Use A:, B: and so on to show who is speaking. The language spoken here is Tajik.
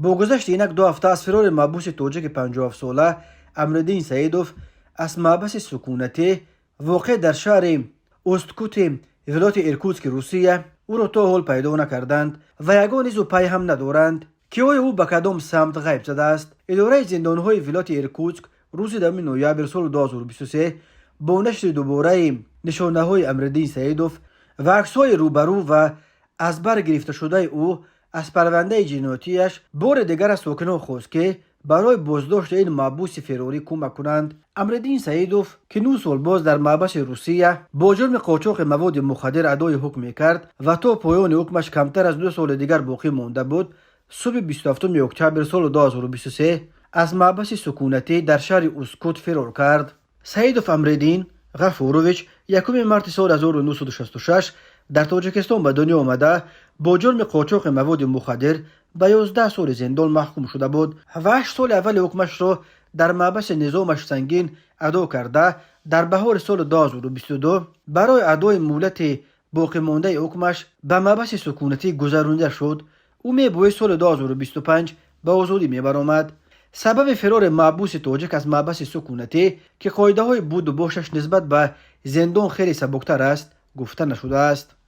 A: Бо гузашти инак 2 ҳафта аз фирори маҳбуси тоҷики 57-сола Амриддин Саидов аз маҳбаси сукунатӣ, воқеъ дар шаҳри Усткути вилояти Иркутски Русия, ӯро то ҳол пайдо накарданд ва ягон изу пай ҳам надоранд, ки оё ӯ ба кадом самт ғайб задааст. Идораи зиндонҳои вилояти Иркутск рӯзи 10 ноябр соли 2023 бо нашри дубораи нишонаҳои Амриддин Саидов ва аксҳои рӯбарӯ ва аз бар гирифташудаи ӯ аз парвандаи ҷиноятияш бори дигар аз сокинон хост, ки барои боздошти ин маҳбуси фирорӣ кӯмак кунанд. Амриддин Саидов, ки 9 сол боз дар маҳбаси Русия бо ҷурми қочоқи маводи мухаддир адои ҳукм мекард ва то поёни ҳукмаш камтар аз 2 соли дигар боқӣ монда буд, субҳи 27 октябр соли 2023 аз маҳбаси сукунатӣ дар шаҳри Усткут фирор кард. Саидов Амриддин Ғафурович 1 марти соли 1966 дар Тоҷикистон ба дунё омада, бо ҷурми қочоқи маводи мухаддир ба 11 соли зиндон маҳкум шуда буд ва 8 соли аввали ҳукмашро дар маҳбаси низомаш сангин адо карда, дар баҳори соли 2022 барои адои муҳлати боқимондаи ҳукмаш ба маҳбаси сукунатӣ гузаронида шуд. Ӯ мебоист соли 2025 ба озодӣ мебаромад. Сабаби фирори маҳбуси тоҷик аз маҳбаси сукунатӣ, ки қоидаҳои буду бошаш нисбат ба зиндон хеле сабуктар аст, гуфта нашудааст.